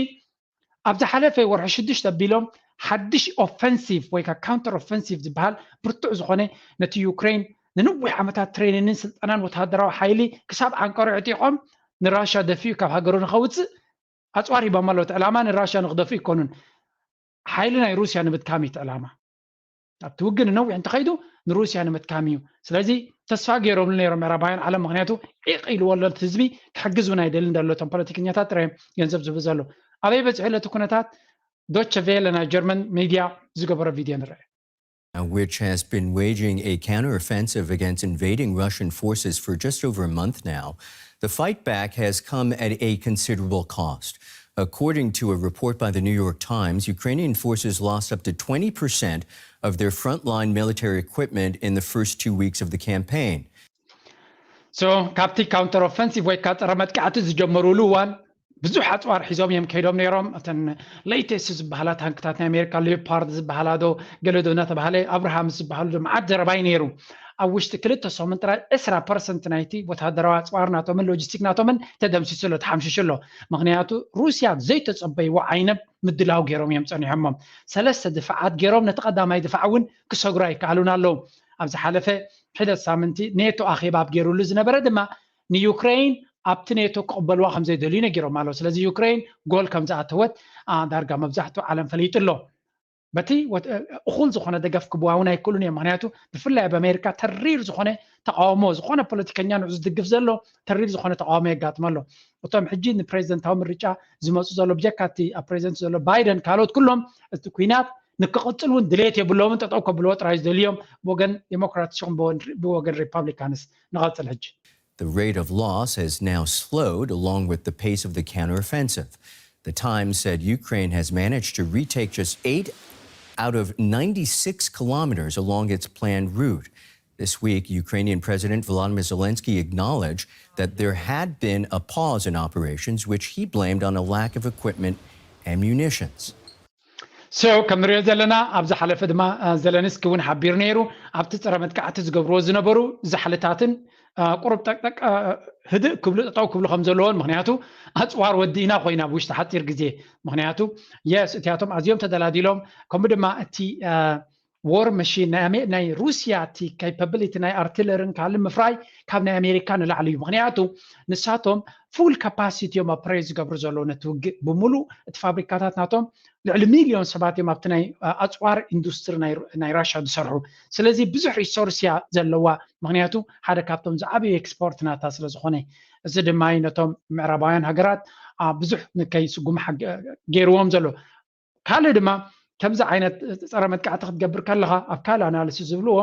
ኣብ ዝሓለፈ ወርሒ ሽዱሽተ ኣቢሎም ሓድሽ ኦፈንሲቭ ወይ ከዓ ካውንተር ኦፈንሲቭ ዝበሃል ብርቱዕ ዝኾነ ነቲ ዩክሬን ንነዊሕ ዓመታት ትሬኒንን ስልጠናን ወተሃደራዊ ሓይሊ ክሳብ ዓንቀሩ ዕጢቖም ንራሻ ደፊኡ ካብ ሃገሩ ንኸውፅእ ኣፅዋር ሂቦም ኣለዉ። እቲ ዕላማ ንራሻ ንክደፍኡ ይኮኑን ሓይሊ ናይ ሩስያ ንምድካም እዩ እቲ ዕላማ። ኣብቲ ውግእ ንነዊሕ እንተኸይዱ ንሩስያ ንምድካም እዩ። ስለዚ ተስፋ ገይሮምሉ ነይሮም ምዕራባውያን ዓለም፣ ምክንያቱ ዒቕ ኢልዎ ኣሎ እቲ ህዝቢ ክሕግዝ እውን ኣይደልን ዘሎ። እቶም ፖለቲከኛታት ጥራይ እዮም ገንዘብ ዝህቡ ዘሎ። ኣበይ በፂሑ ኣሎ እቲ ኩነታት? ዶቸ ቬለ ናይ ጀርመን ሚድያ ዝገበሮ ቪድዮ ንርአ። Which has been waging a counteroffensive against invading Russian forces for just over a month now. The fight back has come at a considerable cost. According to a report by the New York Times, Ukrainian forces lost up to twenty percent of their frontline military equipment in the first two weeks of the campaign. So ካብቲ ካውንተር ኦፈንሲቭ ወይ ከዓ ፀረ መጥቃዕቲ ዝጀመሩሉ እዋን ብዙሕ ኣፅዋር ሒዞም እዮም ከይዶም ነይሮም። እተን ሌተስት ዝበሃላ ታንክታት ናይ ኣሜሪካ ሌዮፓርድ ዝበሃላ ዶ ገለ ዶ እናተባሃለ ኣብርሃም ዝበሃሉ ዶ መዓት ዘረባ እዩ ነይሩ። ኣብ ውሽጢ ክልተ ሰሙን ጥራይ ዕስራ ፐርሰንት ናይቲ ወታደራዊ ኣፅዋር ናቶምን ሎጂስቲክ ናቶምን ተደምሲሱ ኣሎ፣ ተሓምሽሹ ኣሎ። ምክንያቱ ሩስያ ዘይተፀበይዎ ዓይነት ምድላው ገይሮም እዮም ፀኒሖሞም። ሰለስተ ድፋዓት ገይሮም ነቲ ቀዳማይ ድፋዕ እውን ክሰግሩ ኣይከኣሉን ኣለዉ። ኣብ ዝሓለፈ ሒደት ሳምንቲ ኔቶ ኣኼባ ኣብ ገይሩሉ ዝነበረ ድማ ንዩክሬን ኣብቲ ኔቶ ክቕበልዋ ከም ዘይደልዩ ነጊሮም ኣለዉ። ስለዚ ዩክሬን ጎል ከም ዝኣተወት ዳርጋ መብዛሕትኡ ዓለም ፈሊጡ ኣሎ። በቲ እኹል ዝኾነ ደገፍ ክብዋ እውን ኣይክእሉን እዮም። ምክንያቱ ብፍላይ ኣብ ኣሜሪካ ተሪር ዝኾነ ተቃውሞ፣ ዝኾነ ፖለቲከኛ ንዑ ዝድግፍ ዘሎ ተሪር ዝኾነ ተቃውሞ የጋጥመ ኣሎ። እቶም ሕጂ ንፕሬዚደንታዊ ምርጫ ዝመፁ ዘሎ ብጀካ እቲ ኣብ ፕሬዚደንት ዘሎ ባይደን ካልኦት ኩሎም እቲ ኩናት ንክቕፅል እውን ድሌት የብሎምን፣ ጠጠው ከብልዎ ጥራይ ዝደልዮም ብወገን ዴሞክራትስ ይኹን ብወገን ሪፓብሊካንስ። ንቐፅል ሕጂ። The rate of loss has now slowed along with the pace of the counteroffensive. The Times said Ukraine has managed to retake just eight out of ninety-six kilometers along its planned route. This week, Ukrainian President Volodymyr Zelensky acknowledged that there had been a pause in operations, which he blamed on a lack of equipment and munitions. So ከም ንሪኦ ዘለና ኣብ ዝሓለፈ ድማ ዘለንስኪ እውን ሓቢሩ ነይሩ። ኣብቲ ፀረ መጥቃዕቲ ዝገብርዎ ዝነበሩ ዛሕልታትን ቁሩብ ጠቅጠቅ ህድእ ክብሉ ጠጠው ክብሉ ከም ዘለዎን፣ ምክንያቱ ኣፅዋር ወዲእና ኮይና ብውሽጢ ሓፂር ግዜ። ምክንያቱ የስ እቲያቶም ኣዝዮም ተደላዲሎም፣ ከምኡ ድማ እቲ war machine ናይ ኣሜ- ናይ ሩስያ እቲ capability ናይ ኣርትለርን ካልእ ምፍራይ ካብ ናይ ኣሜሪካ ንላዕሊ እዩ። ምክንያቱ ንሳቶም full capacity እዮም upgrade ዝገብሩ ዘለዉ ነቲ ውግእ ብምሉእ እቲ ፋብሪካታት ናቶም ልዕሊ ሚልዮን ሰባት እዮም ኣብቲ ናይ ኣፅዋር ኢንዱስትሪ ናይ ራሻ ዝሰርሑ። ስለዚ ብዙሕ ሪሶርስ እያ ዘለዋ። ምክንያቱ ሓደ ካብቶም ዝዓበዩ ኤክስፖርት ናታ ስለዝኮነ፣ እዚ ድማ እዩ ነቶም ምዕራባውያን ሃገራት ብዙሕ ንከይስጉሙ ገይርዎም ዘሎ። ካልእ ድማ ከምዚ ዓይነት ፀረ መጥቃዕቲ ክትገብር ከለካ ኣብ ካልእ ኣናሊሲስ ዝብልዎ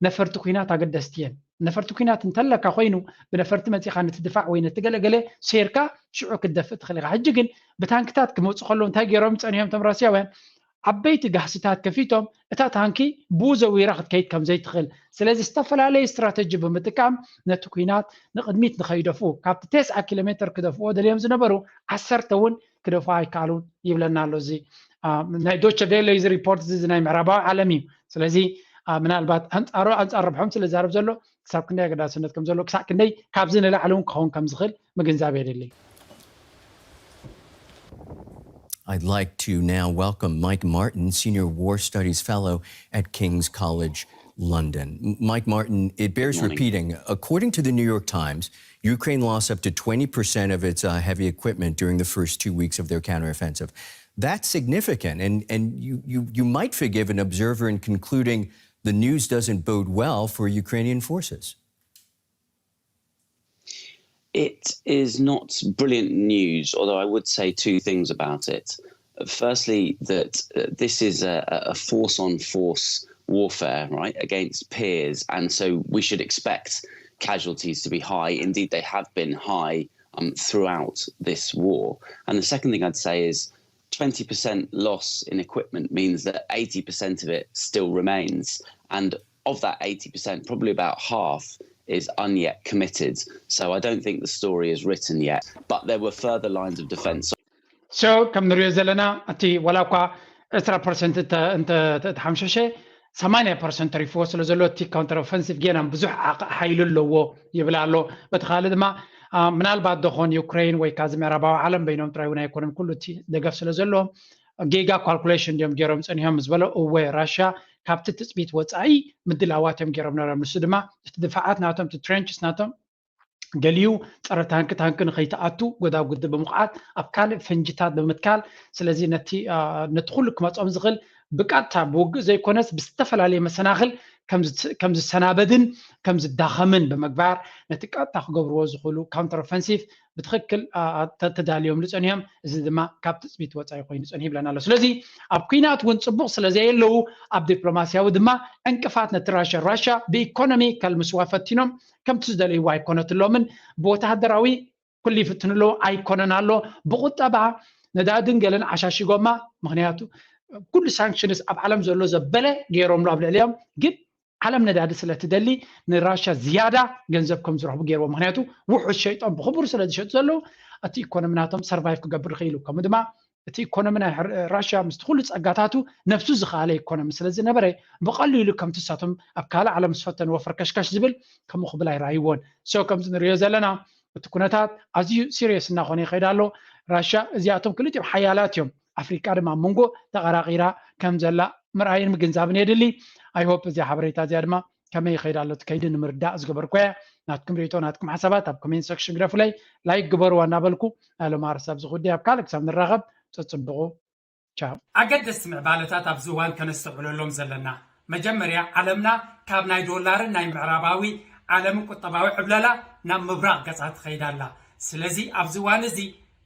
ነፈርቲ ኩናት ኣገደስቲ እየን። ነፈርቲ ኩናት እንተለካ ኮይኑ ብነፈርቲ መፂካ ነቲ ድፋዕ ወይ ነቲ ገለገለ ሴርካ ሽዑ ክትደፍእ ትኽእል ኢካ። ሕጂ ግን ብታንክታት ክመፁ ከለዉ እንታይ ገይሮም ፀኒሖም እቶም ራስያውያን? ዓበይቲ ጋህስታት ከፊቶም እታ ታንኪ ብኡ ዘዊራ ክትከይድ ከም ዘይትኽእል። ስለዚ ዝተፈላለየ ስትራተጂ ብምጥቃም ነቲ ኩናት ንቕድሚት ንኸይደፍኡ ካብቲ ተስዓ ኪሎ ሜትር ክደፍዎ ደልዮም ዝነበሩ ዓሰርተ እውን ክደፍኡ ኣይከኣሉን ይብለና ኣሎ። እዚ ናይ ዶቸ ቬለ እዚ ሪፖርት እዚ ናይ ምዕራባዊ ዓለም እዩ። ስለዚ ምናልባት ኣንፃሮ ኣንፃር ረብሖም ስለ ዛረብ ዘሎ ክሳብ ክንደይ ኣገዳስነት ከም ዘሎ ክሳብ ክንደይ ካብዚ ንላዕሊ እውን ክኸውን ከም ዝኽእል ምግንዛብ የድሊ። I'd like to now welcome Mike Martin, Senior War Studies Fellow at King's College London. Mike Martin, it bears repeating, according to the New York Times, Ukraine lost up to twenty percent of its uh, heavy equipment during the first two weeks of their counteroffensive. That's significant, and, and you, you, you might forgive an observer in concluding the news doesn't bode well for Ukrainian forces. It is not brilliant news, although I would say two things about it. Firstly, that uh, this is a, a force on force warfare, right, against peers, and so we should expect casualties to be high. Indeed, they have been high um, throughout this war. And the second thing I'd say is twenty percent loss in equipment means that eighty percent of it still remains. And of that eighty percent, probably about half is unyet committed. So I don't think the story is written yet, but there were further lines of defense. So ከም ንሪኦ ዘለና እቲ ዋላ እኳ ዕስራ ፐርሰንት እንተተሓምሸሸ ሰማንያ ፐርሰንት ተሪፍዎ ስለ ዘሎ እቲ ካውንተር ኦፈንሲቭ ጌና ብዙሕ ሓይሊ ኣለዎ ይብል ኣሎ። በቲ ካልእ ድማ ምናልባት ደኾን ዩክሬን ወይ ካዚ ምዕራባዊ ዓለም በይኖም ጥራይ እውን ኣይኮነን ኩሉ እቲ ደገፍ ስለ ዘለዎም ጌጋ ካልኩሌሽን ድዮም ገይሮም ፀኒሖም ዝበሎ እወ ራሽያ ካብቲ ትፅቢት ወፃኢ ምድላዋት እዮም ገይሮም ነሮም። ንሱ ድማ እቲ ድፋዓት ናቶም እቲ ትሬንችስ ናቶም ገሊኡ ፀረ ታንኪ ታንኪ ንከይትኣቱ ጎዳጉዲ ብምኹዓት ኣብ ካልእ ፈንጅታት ብምትካል ስለዚ ነቲ ነቲ ኩሉ ክመፆም ዝኽእል ብቀጥታ ብውግእ ዘይኮነስ ብዝተፈላለየ መሰናኽል ከም ዝሰናበድን ከም ዝዳኸምን ብምግባር ነቲ ቀጥታ ክገብርዎ ዝኽእሉ ካውንተር ኦፈንሲቭ ብትኽክል ተዳልዮም ዝፀንዮም እዚ ድማ ካብ ትፅቢት ወፃኢ ኮይኑ ፀንሑ ይብለና ኣሎ። ስለዚ ኣብ ኩናት እውን ፅቡቕ ስለ ዘየለዉ ኣብ ዲፕሎማስያዊ ድማ ዕንቅፋት ነቲ ራሽያ ራሽያ ብኢኮኖሚ ከልምስዋ ፈቲኖም ከምቲ ዝደለይዎ ኣይኮነትሎምን ብወታሃደራዊ ኩሉ ይፍትኑ ኣለዉ ኣይኮነን ኣሎ ብቁጠባ ነዳድን ገለን ዓሻሺጎማ ምክንያቱ ኩሉ ሳንክሽንስ ኣብ ዓለም ዘሎ ዘበለ ገይሮምሉ ኣብ ልዕሊኦም ግን ዓለም ነዳዲ ስለ ትደሊ ንራሻ ዝያዳ ገንዘብ ከም ዝረኽቡ ገይርዎ ምክንያቱ ውሑድ ሸይጦም ብክቡር ስለ ዝሸጡ ዘለዉ እቲ ኢኮኖሚ ናቶም ሰርቫይቭ ክገብር ይኽእሉ ከምኡ ድማ እቲ ኢኮኖሚ ናይ ራሽያ ምስቲ ኩሉ ፀጋታቱ ነብሱ ዝኸኣለ ኢኮኖሚ ስለ ዝነበረ ብቐሊሉ ከምቲ ንሳቶም ኣብ ካልእ ዓለም ዝፈተንዎ ፈርከሽከሽ ዝብል ከምኡ ክብል ኣይረኣይዎን። ሶ ከምዚ ንሪኦ ዘለና እቲ ኩነታት ኣዝዩ ሲሪየስ እናኾነ ይኸይድ ኣሎ። ራሽያ እዚኣቶም ክልቲኦም ሓያላት እዮም። ኣፍሪቃ ድማ ኣብ መንጎ ተቐራቒራ ከም ዘላ ምርኣይን ምግንዛብን የድሊ። I hope እዚኣ ሓበሬታ እዚኣ ድማ ከመይ ይኸይድ ኣሎ እቲ ከይዲ ንምርዳእ ዝገበርኩ እየ። ናትኩም ርእቶ ናትኩም ሓሳባት ኣብ ኮሜንት ሰክሽን ግደፉለይ። ላይክ ግበርዋ እናበልኩ ናይ ሎማሪ ክሳብ ዝኹዲ ኣብ ካልእ ክሳብ ንራኸብ ጸጽብቑ። ቻው። ኣገደስቲ ምዕባለታት ኣብዚ እዋን ከነስተውዕለሎም ዘለና፣ መጀመርያ ዓለምና ካብ ናይ ዶላርን ናይ ምዕራባዊ ዓለምን ቁጠባዊ ዕብለላ ናብ ምብራቕ ገጻ ትኸይድ ኣላ። ስለዚ ኣብዚ እዋን እዚ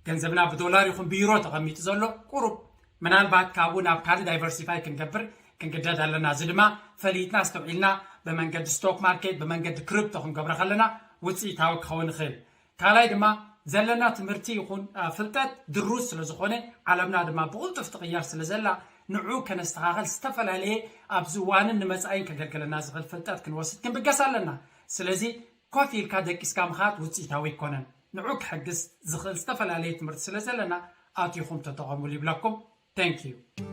ገንዘብና ብዶላር ይኹን ብዩሮ ተቐሚጡ ዘሎ ቁሩብ ምናልባት ካብኡ ናብ ካልእ ዳይቨርሲፋይ ክንገብር ክንግደድ ኣለና። እዚ ድማ ፈሊጥና ኣስተውዒልና ብመንገዲ ስቶክ ማርኬት ብመንገዲ ክሪፕቶ ክንገብሮ ከለና ውፅኢታዊ ክኸውን ይኽእል። ካልኣይ ድማ ዘለና ትምህርቲ ይኹን ፍልጠት ድሩዝ ስለ ዝኾነ ዓለምና ድማ ብቕልጡፍ ትቕየር ስለ ዘላ ንዑ ከነስተኻኸል ዝተፈላለየ ኣብዚ እዋንን ንመፃኢን ከገልግለና ዝኽእል ፍልጠት ክንወስድ ክንብገስ ኣለና። ስለዚ ኮፍ ኢልካ ደቂስካ ምኻድ ውፅኢታዊ ኣይኮነን። ንዑ ክሕግዝ ዝኽእል ዝተፈላለየ ትምህርቲ ስለ ዘለና ኣቲኹም ተጠቐሙሉ ይብለኩም። Thank you.